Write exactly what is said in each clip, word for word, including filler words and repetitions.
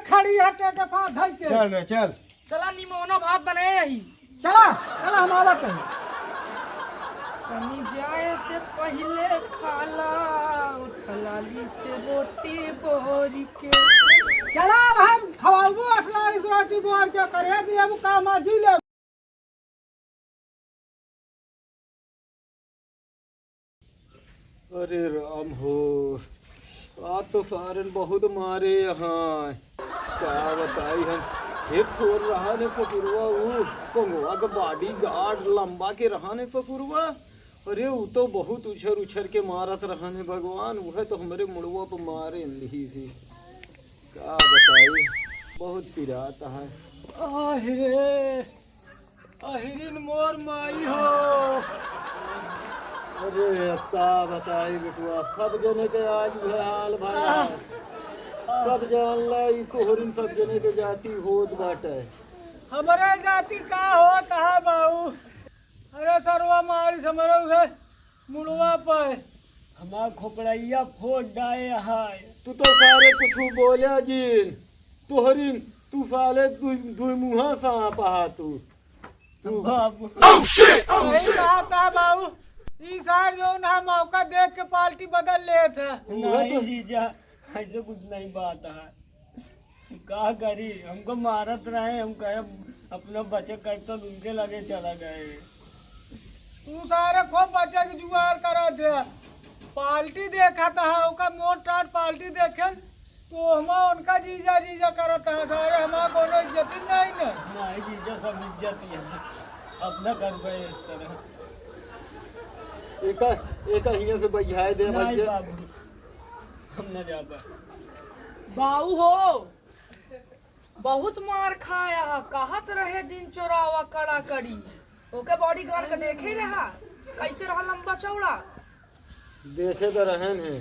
खड़ी है टेटे पाँव धइ के। चल रे, चल। चला निमोना भात बनाए रही। चला, चला हम आवत हैं। तनी जाए से पहिले खाला उठलाली से रोटी बोरी के। चला अब हम खवाबू अठलाली से रोटी बोर के करे दिए अब काम आजी ले। अरे राम हो, आज तो सारन बहुत मारे यहाँ। का बताई हम, एक ठो रहन है ससुरवा, ऊ पंगवा के bodyguard लंबा के रहन है ससुरवा। अरे ऊ तो बहुत उछर उछर के मारत रहन है भगवान, उहे तो हमरे मुड़वा पे मारे लिही थी। का बताई, बहुत पिरात है। आह रे। अहिरिन मोर माई हो। अरे, अब का बताई बेटुआ, सब जने के आज उहे हाल भा। सब जान ला, ई तोहरिन सब जने के जाति होत बाटे। हमरे जाति का होत है बाऊ? अरे सरवा मारी हमरे उहे मुड़वा पे। हमार खोपड़ैया फोड़ डाए हाय। तू तो सारे कुछ बोले जिन, तोहरिन, तू साले दु-, दुई मुँहा साँप हा तू। बाबू। Oh, shit! Oh, यही shit! बात है बाबू, ई सार जो ना मौका देख के पार्टी बदल लेत है। नहीं जीजा, ऐसे कुछ नहीं बात है। का करी, हमको मारत रहे, हम कहे अपना बचे करतन उनके लगे चला गए। तू सारे खूब बचे के जुगाड़ करत है। पार्टी देखत है, ओकर मोट टाट पार्टी देखेन, तो हमा उनका जीजा जीजा करत है, सारे हमार कोनो इज्जत ही नहीं न। नहीं जीजा, सब इज्जत ही है, अपना कर गए इस तरह। एका, एका हियां से बइठाए दे नहीं भैया। बाबू, हम न जाबा। बाऊ हो, बहुत मार खाया है, कहत रहे दिन चोरावा कड़ा कड़ी। ओके bodyguard का देखे रहा, कैसे रहा लंबा चौड़ा। देखे तो रहन है।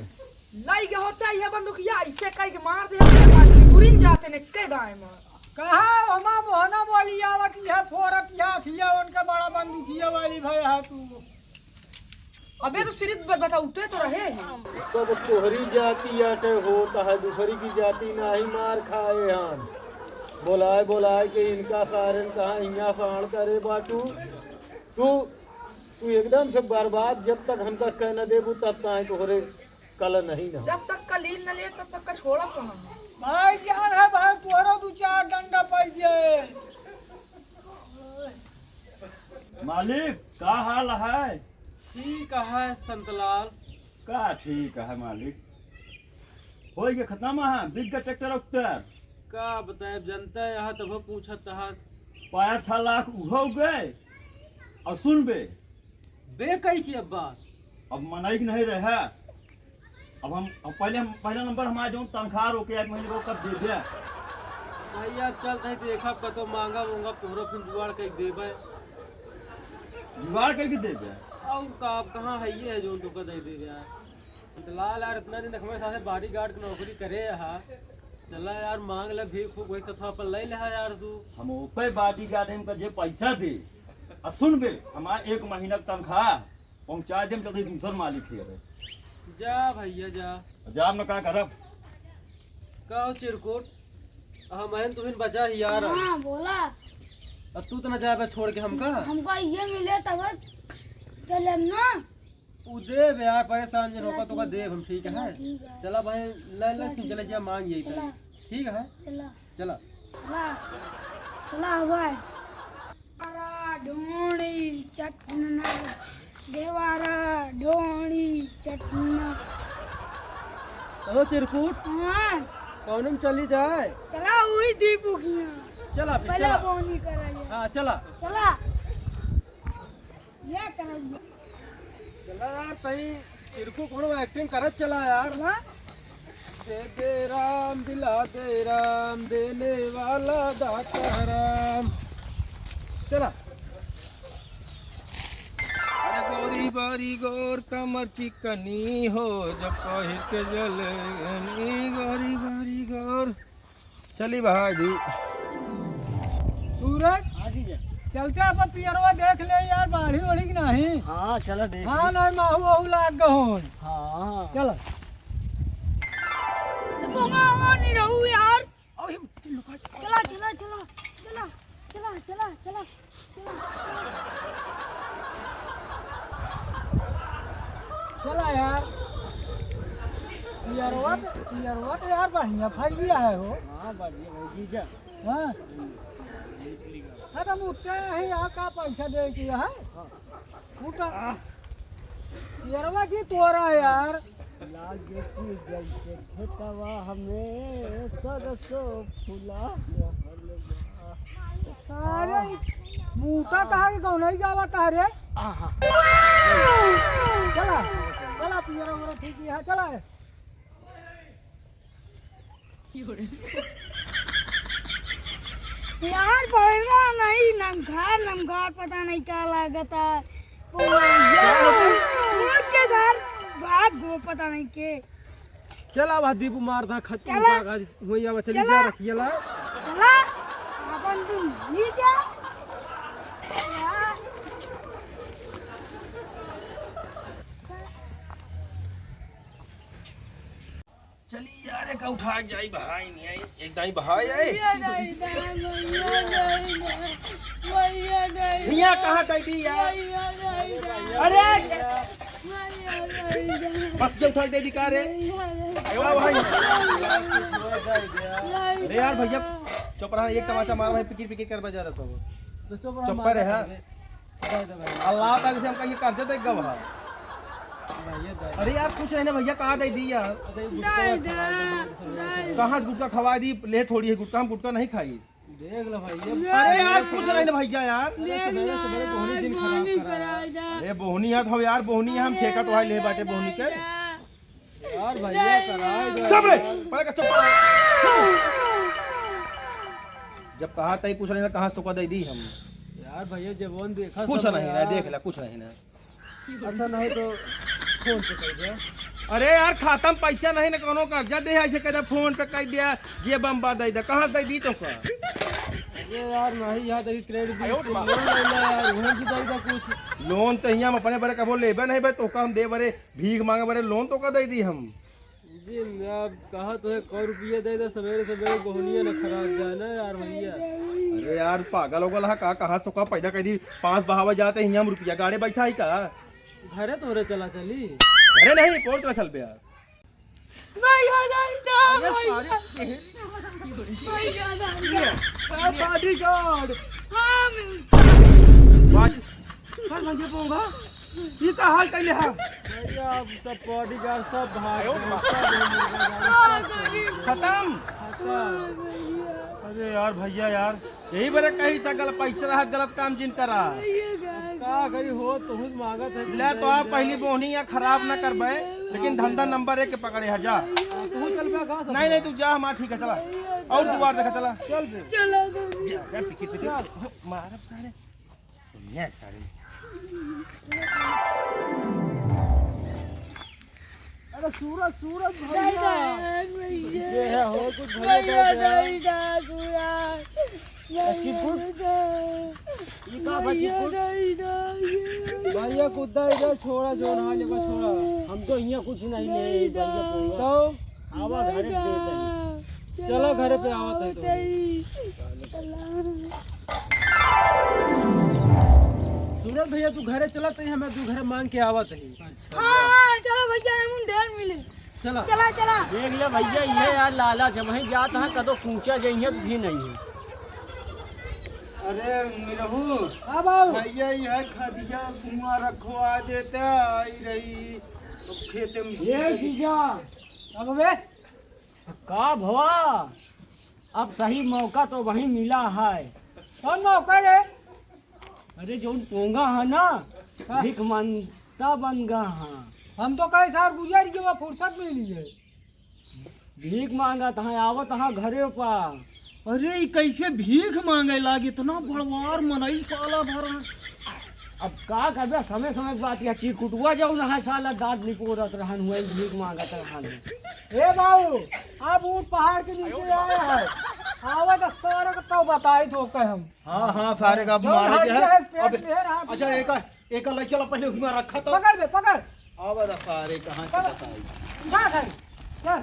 लाई के होता है बंदूकिया, ऐसे कह के मार दे, गुरिन जाते ने के दाएं मार। कहा हमा मोहना बोली आवत है, फोरत है, खिया उनके बड़ा बंदूकिया वाली भाई है तू। अबे तो सिर्फ ब-, बताउते तो रहे हैं। सब तोहरी जाति आटे होत है, दूसरी की जाति नाही मार खाए हम। बोलाए बोलाए के इनका सारन कहाँ हियाँ साण करे बाटू। तू, तू एकदम से बर्बाद, जब तक हमका कह न देबू तब ताई तोहरे कल नहीं ना। जब तक कलील न ले तब तक का छोड़ा कहाँ। भाई जान है भाई, तोहरो दू चार डंडा पाई जाए। मालिक, का हाल है? ठीक है संतलाल। का ठीक है मालिक? होई के खत्म है, बिक गए ट्रैक्टर उक्टर। का बताए, अब जनता है यहाँ तब पूछत है। पाया छह लाख उहो गए। और सुन बे। बे कही की अब बात? अब मनई के नहीं रहे। अब हम, अब पहले हम, पहला नंबर हमारा जौन तनख्वाह रोके एक महीने को कब दे दे। भैया अब चलत है देखब, कतो मांगा उंगा तोहरो फिर जुगाड़ कई देबे। जुगाड़ कई के देबे? और का, अब कहाँ है ये है जौन तोका दे देबे यार। लाल यार, इतना दिन हमारे साथे bodyguard की नौकरी करे हा। चला यार, मांग ले भीख फूक, वही सथवा पर ले ले हा यार तू। हम ओपे bodyguard हमका जे पैसा दे। आ सुन बे, हमार एक महीना के तनख्वाह पहुंचा दे, हम जल्दी दूसर मालिक ही रहे। जा भैया जा। जाब न का करब? का हो चिरकुट, हम हैं तुहिन बचा ही यार। हाँ, बोला। अब तू तो न जाबे छोड़ के हमका। हमका ये मिले तब चले ना। उ देब यार, परेशान जन होकर तोका देब हम, ठीक है? ठीक है। चला भाई, ले ले, ठीक है, चले जा, मांग यही चला। ठीक है? चला। चला। चला। चला भाई। देवारा ढोणी चटना, देवारा ढोणी चटना। कहो चिरकुट। हाँ। कौन में चली जाए? चला वही दीपू की यहाँ। चला फिर, पहले चला। बोनी करा जाए। हाँ, चला। चला। ये करो। चला यार, तई चिरकू कोनो acting करत चला यार। हाँ? दे दे राम, दिला दे राम, देने वाला दाता राम। चला। अरे गोरी बारी गोर कमर चिकनी हो, जब पहिर के जलेनी, गोरी बारी गोर। चली भाई जी। सूरज, हाँ जीजा। चलते अपन पियरवा देख ले यार, बाढ़ी ओढ़ी की नहीं। हाँ, चला देख हाँ, ले। नहीं, माहू वाहू लाग गए होन। हाँ। चला। अरे बोंगा, वो नहीं रहू यार। अभी वो तो यार बढ़िया फरिया है हो। हाँ, बढ़िया भाई, जीजा। हाँ। हाँ, तो हम उठते हैं, यहाँ का पैसा दे के है? हाँ। उठा। यारवा जी तोरा यार। लागे कि जैसे खेतवा हमें सरसों फुला रहल बा। सारे मूता कहा के कौन ही गावा तारे? आहा। चला, चला पियरा मोरा ठीक है, चला। यार, भैया नहीं, नमगार, नमगार, पता नहीं का लागत है। ओ, यार, मुझ के घर भाग गो, पता नहीं के। चला, वहाँ दीपू मार था, खत चला। वही आवा, चली चला। जा, रखिए ला। चला, अपन तुम ही जा। यार। चली यार, एक उठा के जाई भाई, नहीं आई, एक दाई भाई आई। भैया नहीं, नहीं, भैया नहीं, नहीं, भैया नहीं, हिया कहाँ दे दी यार? भैया नहीं, नहीं, अरे! भैया नहीं, नहीं, बस ये उठा के दे दी का रे? भैया नहीं, अरे वाह भाई। नहीं, अरे यार भैया, चुप रहा, एक तमाचा मार भाई, पिकिर पिकिर कर बजा रहा था वो। तो चुप रहा, चुप मार रहे। दे दे भाई। अल्लाह ताला से हम कहीं कर्जा दे गवा। भाई, ये दे। अरे यार, कुछ नहीं ना भैया, कहाँ दे दी यार? अच्छा, ये गुटखा दे दे, खवा दे, दे दे। कहाँ से गुटखा खवा दी? ले थोड़ी है गुटखा, हम गुटखा नहीं खाई। देख लो भाई, ये अरे यार, कुछ नहीं ना भैया यार। अरे सवेरे सवेरे बोहनी दिन खराब करा। अरे बोहनी है तो यार, बोहनी है, हम ठेका तो भाई ले बाटे बोहनी के। यार भैया, कराए दो चुप रे, यार। पहले का चुप रहो। जब कहा तई कुछ नहीं ना, कहाँ से तो का दे दी हम? यार भैया, जब वो देखा कुछ सब नहीं ना, यार। देख ला, कुछ नहीं ना। अच्छा नहीं तो फोन पे कर दे। अरे यार, खाता में पैसा नहीं ना, कोनो कर्जा दे, ऐसे कह दे फोन पे कह दिया, जेब में बा दे दे, कहाँ से दे दी तो का? अरे यार, नहीं यार, देखी क्रेडिट भी आयो से बा। लोन ले ले यार, वहीं से दे दे कुछ। लोन तो हियाँ हम अपने बरे कबो लेबे नहीं बे, तो का हम दे बरे भीख मांगे बरे लोन तो का दे दी हम? जी, मैं अब कहा तो है, कौ रुपया दे दे, सवेरे सवेरे बोहनिया न खराब जाए ना यार भैया। अरे यार, पागल हो गल हा का? कहाँ से तो का पैदा कर दी? पाँच बहावे जाते ही हम रुपया गाड़े बैठा है का? घरे तोरे चला चली। घरे नहीं, कौन चला चल बे यार? भैया नहीं, नहीं, अरे भैया। सारे भैया नहीं, नहीं। का बॉडीगार्ड? हाँ, मैं बाज-, अरे भैया पोंगा। ये का हाल कैले हा? भैया, अब सब बॉडीगार्ड सब भाग गए, सब खत्म? खत्म। अरे यार भैया यार, यही बरे कही था, गलत पैसा रहत गलत काम जिन करा। का करी हो, तुहुस मांगत है। ले तो आप पहली बोहनी या खराब न करबे, लेकिन धंधा नंबर एक के पकड़े है जा। तुहू चल बे का? नहीं नहीं, तू जा, हमार ठीक है, चला। और दुआर देखा, चला। चल बे। चला दो। जा, जा, टिकट, टिकट। चल। मारब सारे। दुनिया के सारे। अरे सूरज, सूरज भैया। ये है हो कुछ भैया भैया, दे दे। नहीं, नहीं, सूरज। अच्छी कुछ? भैया, ये का बची भैया, कुछ? नहीं, नहीं, ये भैया कुछ दे दे, छोड़ा, जो नहा लेबा, छोड़ा। हम तो हियाँ कुछ नहीं ले, नहीं, भैया, नहीं। तो आवा घरे पे दे दे। चलो घरे पे आवत है तो। सूरज भैया, तू घरे चला, तो हमें तू घरे मांग के आवत है। हाँ, हाँ, चलो भैया, हम ढेर मिले। चला। चला, चला। देख ले भैया, ये यार लालच, हम ही जात हैं, कदो कूचा जइहे तो भी नहीं है। अरे निरहू। हाँ बाबू। भैया, यह खदिया कुआं रखवा देता, आई रही तो खेते में। ये जीजा। अब बे। का भवा? अब सही मौका तो वही मिला है। कौन मौका रे? अरे, जौन पोंगा है ना, हाँ। भीख मांगता बन गा हाँ। हम तो कहे सार गुजर गए, वो फुर्सत मिली है। भीख मांगत हाँ, आवत हाँ घरे पा। अरे, ई कैसे भीख मांगे लागे? इतना बड़वार मनई साला भर। अब का करबे, समय समय के बात, या चिरकुटवा जौन है साला दांत निपोरत रहन हुए, भीख मांगत रहन। ए बाबू, अब ऊंट पहाड़ के नीचे आया है, आवे तो सारे को तो बताई दो के हम। हाँ, हाँ, सारे का जौन मारे के हड्डियां है। है, पेट अबे, में है, हाथ अच्छा, में। एक, एक ले चला, पहले हुआ रखा तो। पकड़ बे, पकड़। आवे तो सारे कहाँ से पकड़। बताई। जा, जा, चल।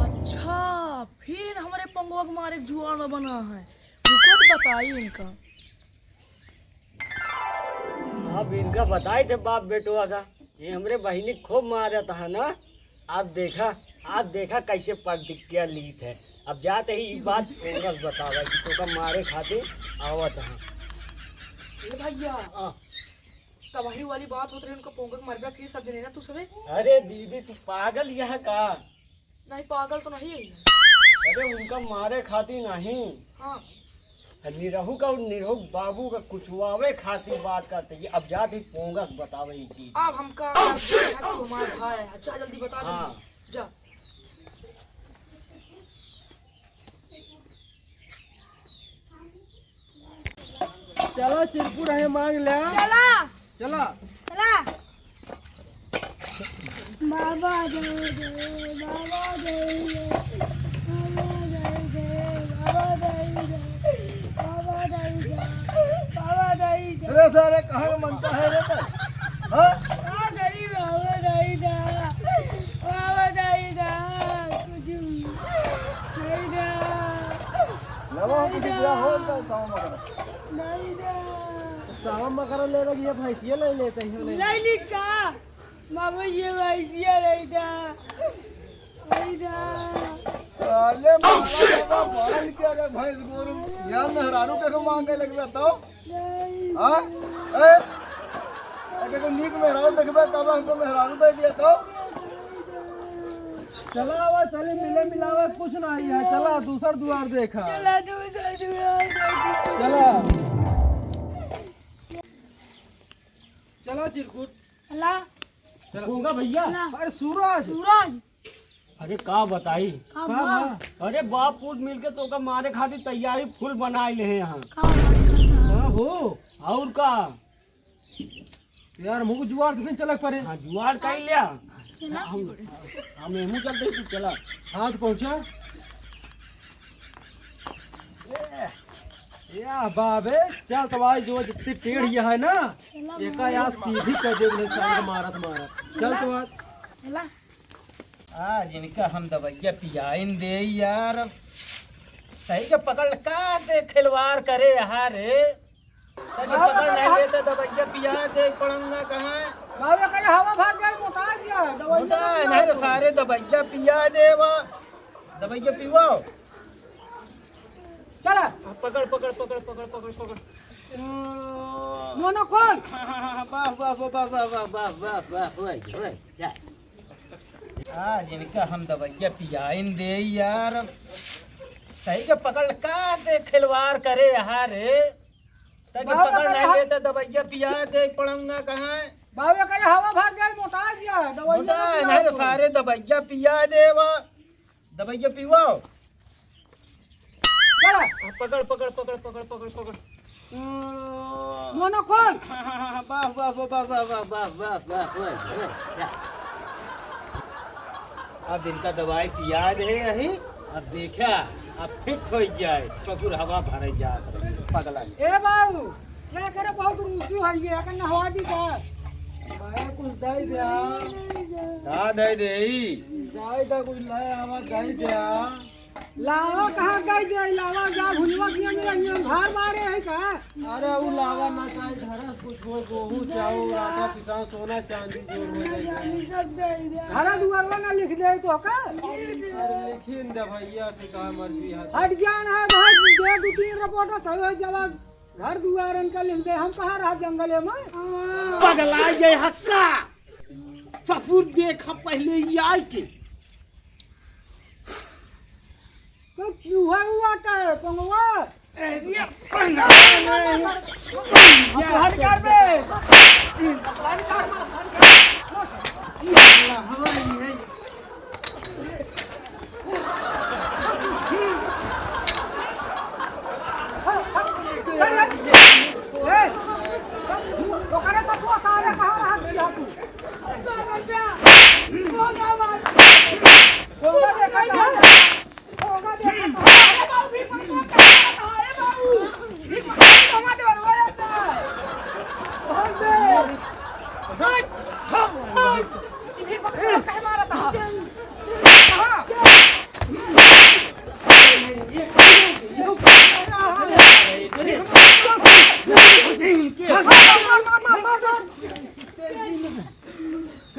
अच्छा, फिर हमरे पंगवा के मारे जुआड़ में बना है। रुको तो बताई इनका। इनका बताए थे बाप बेटवा का, ये हमरे बहिनी खूब मारत है ना। अब देखा, अब देखा कैसे प्रतिज्ञा लीत है। अब जात ही ई बात पोंगस बतावे कि तोका मारे खातिर आवत है। ए भैया, हाँ। तबाही वाली बात होत रहे, उनका पोंगक मरबा फिर सब जने ना तू सबे। अरे दीदी, तू पागल यह का? नहीं, पागल तो नहीं है। अरे उनका मारे खातिर नहीं। हाँ। निरहू का और निरहू बाबू का कुचवावे खातिर बात करते ही। अब जात ही पोंगस बतावे ई चीज। अब हमका तू हमार भाई है। अच्छा जल्दी बता दे। हाँ। जा। चला चिरकुट है मांग ले। चला। चला। चला। बाबा दे दे, बाबा दे दे, बाबा दे दे, बाबा दे दे, बाबा दे दे, बाबा दे दे। अरे सारे कहाँ का मनता है रे तै? हाँ? बाबा दे दे, बाबा दे दे, बाबा दे दे, कुछ दे दे। लगा कुछ दिया हो तो सावा मकरा। दे दे। सावा मकरा लेवे कि ये भैंसिया ले लेते हैं, ले। ले ली का? बाबा, ये भैंसिया रही था। रही था। साले मारा बाबा, बांध के अगर भैंस गोरू, यार मेहरारू के को मांगे लगबे तो? नहीं। हाँ? ए? अगर को नीक मेहरारू देखबे, कब हमको मेहरारू दे दिया तो? चला आवा, चले मिले मिलावे, कुछ ना आई है। चला दूसर दुआर देखा। चला दूसर दुआर देखा। चला। चला चिरकुट। अला। चला। गूंगा भैया। अला। अरे सूरज। सूरज। अरे का बताई? का का बा? बा? अरे बाप पूत मिलके तोका मारे खातिर तैयारी फुल बनाए ले हैं यहाँ। का बात करता है? हाँ हो। और का? यार, मुझे जुआर दिखन चलक परे। हाँ, जुआर कई लिया। चला। हम, हम एमू चलते ही तू चला। हाँ, तो पहुँचा। ए, या बाबे, चल तो भाई, जो जितनी टेढ़ ये है ना, चला एका भाई। यार सीधी कर दे उन्हें साइड मारत मारत। चल तो आज। चला। आज इनका हम दवाइया पियाइन दे यार। सही के पकड़ का दे खिलवाड़ करे यार रे। ताकि बाबा पकड़ नहीं का लेता दवाइया पिया दे पड़ंगा कहाँ। बाबा का हवा भर जाए मोटा गया दवाइया मोटा पिया नहीं तो दे। सारे दवाइया पिया दे वो। दवाइया पीवाओ। चला। हाँ, पकड़, पकड़, पकड़। मोनो खोल। हाँ, हाँ, हाँ, वाह, वाह, वाह, वाह, वाह, वाह, वाह, वाह, वाह, वाह, वाह, वाह, वाह, वाह, वाह, जा। आज इनका हम दवाइया पियाइन दे यार। सही के पकड़ का दे खिलवाड़ करे यार रे। ताकि बाबा पकड़ का नहीं हाथ लेता दवाइया पिया दे पड़ंगा कहाँ। बाबा का हवा भर जाए मोटा गया दवाइया मोटा पिया नहीं तो दो। सारे दवाइया पिया दे वो। दवाइया पीवाओ। चला। हाँ, पकड़, पकड़, पकड़। मोनो खोल। हाँ, हाँ, हाँ, वाह, वाह, वाह, वाह, वाह, वाह, वाह, वाह, वाह, वाह, वाह, वाह, वाह, वाह, वाह, वाह, वाह। अब इनका दवाई पिया दे यही, अब देखा, अब फिट हो जाए, ससुर हवा भरे जात रही, पगला। ए बाबू, क्या करे, बहुत रूसी है ये, अगर नहवा दी का? भाई, कुछ दे दे। का दे दे? दे दे, कुछ ले आवा, दे दे। लावा कहाँ गई दे? लावा जा भुलवा किया मेरा नियम भार मारे है का? अरे, उ लावा ना चाहे, धरस कुछ हो, गोहूँ, चाउर, आटा, पिसान, सोना, चांदी, जो हो जाए। सब दे दे। घर दुआरवा ना लिख दे तो का? अरे, लिखिन दे भैया, तू का मर्जी है। हट जान है भाई, दे दो तीन रिपोर्ट सही हो जवाब। घर दुआर इनका लिख दे, हम कहाँ रहा जंगले में? हाँ। पगला ये हक्का। ससुर देखा पहले ही आए के। तो चूहा हुआ का है, पंगवा? ए, ये पंगवा नहीं। अपहरण कर बे। अपहरण कर, अपहरण कर। ये हवा ही है। ए, ओकरे सतुआ सारे कहाँ रहत बिया तू? कोंगा देखा था? कोंगा देखा था?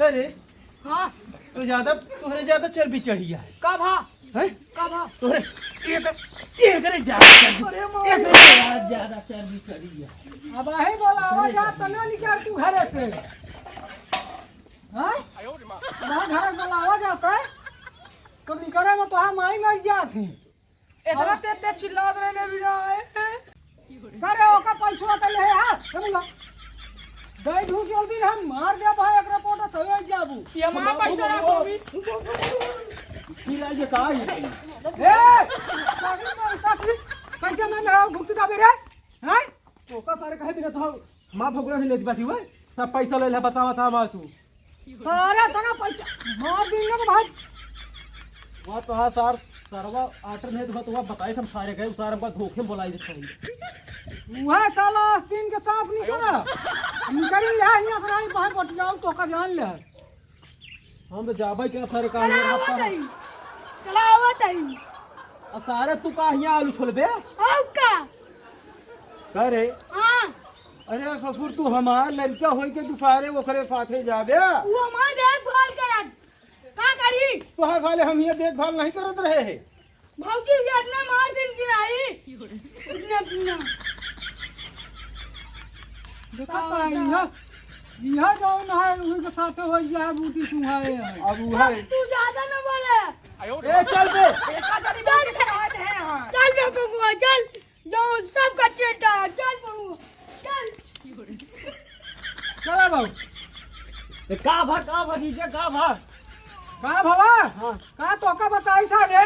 अरे, हाँ। तो ज्यादा, तोहरे ज्यादा चर्बी चढ़ी है। का भा? हैं? का भा? तोहरे एक, एकरे ज्यादा चर्बी, अरे माँ। एकरे ज्यादा चर्बी चढ़ी है। अब आहे बोलावा जा, तना निकाल तू घरे से। हाँ? ना घरे बोलावा जाता है, तो निकले में तोहार माई मर जात है। इतना तेज तेज चिल्लात रहे ने बिना आए। करे ओका पैसवा त ले आ, हे मुला। दे दू जल्दी, हम मार दे भाई, एकरा पोटा सवे जाबू। ये माँ पैसा ना तो भी। फिर आइए का ही। ए, ताकि मार, ताकि कैसे मैं मेरा भुगत दाबे रे? हैं? ओका सारे कहे बिना तो माँ भगुरा नहीं लेती बैठी हुए। सब पैसा ले ले, बतावा था माँ तू। सारा तना पैसा मार देंगे तो भाई। वह तो हाँ सार, सरवा आटर नहीं तो वह बताई हम सारे गए, सारे हमका धोखे में बोलाई जब पहले। वह साला आस्तीन के सांप निकला। निकल ले यहाँ से, नहीं बाहर बट जाओ तो का जान ले। हम तो जाबे के सारे काम चला में आवत रहता है। हई। चला आवत हई। अब सारे तू का यहाँ आलू छोलबे? आउ का? का रे? हाँ। अरे ससुर, तू हमार लड़का होई के तू सारे ओकरे साथे जाबे? वो हमार देखभाल करत। का करी? तोहार साले हम ये देखभाल नहीं करत रहे हैं। भौजी भी इतना मार दिन की नहीं। इतना पीना। देखा पाई, यह, यह जौन है, उही के साथे हो गया है, बूटी सुहाए है। अब वो है। तू ज्यादा ना बोले। ए, चल बे। देखा जानी चल बहुत बे। शिकायत है यहाँ। चल बे बबुआ, चल। जाओ, सबका चेटा, चल बबुआ, चल। चला बाबू। ए, का भा, का भा, जीजा, का भा? का भवा? हाँ। का तोका बताई सारे?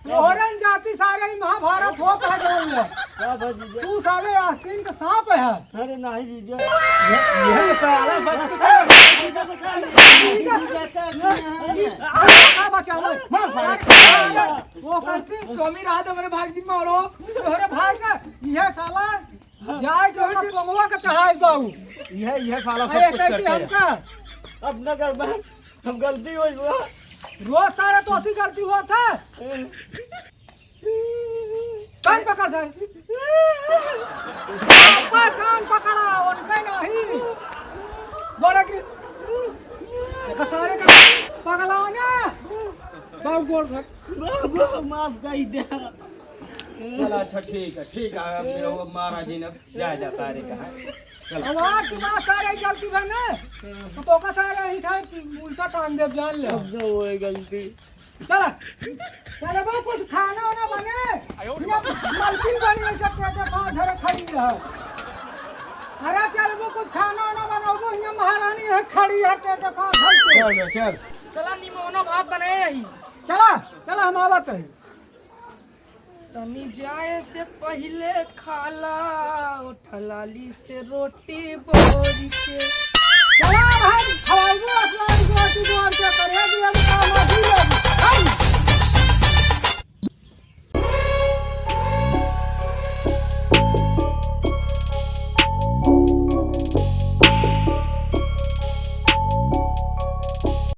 तोहरन जाति सारे ही महाभारत होत है जौन ले। का भा, जीजा? तू सारे आस्तीन के सांप है। अरे नहीं, जीजा। ये, ये साला बच का बचावे? मार सारे। वो कहती, स्वामी रात हमारे भाग दी मारो। अरे भाई का, यह साला जाए के ओकर पोंगवा के चढ़ाई बाऊ। यह, यह साला अरे, सब कुछ कहती करते हैं। हमका। अब न कर बा, हम गलती होई हुआ। रोज सारा तो ऐसी गलती हुआ था। कान पकड़ सर। आपका कान पकड़ा, उनका नहीं। बोला कि देखा सारे का पगला ना। बाऊ गोड़ धर। बाबू, माफ कर दे। चला, अच्छा, ठीक है, ठीक है, अब रहो, महाराज जी ने अब जाए जा सारे का है। चलो। अब आज तुम्हारा सारे गलती बा ना, तो तोका सारे ही था, उल्टा टांग दे, जान ले। अब न होए गलती। चला, चल वो कुछ खाना वाना बने, हियाँ मलकिन बनी ऐसे पेटे पाँव धरे खड़ी रह। अरे चल वो कुछ खाना वाना बनाओ, हियाँ महारानी है खड़ी है पेटे पाँव धर के। चलो, चल। चला निमोनो भात बनाए रही। चला, चला हम आवत है। तनी जाए से पहिले खाला, ओठ लाली से रोटी बोर के। चला भाई, खवाइबो अपना रोटी बोर के, करे दिया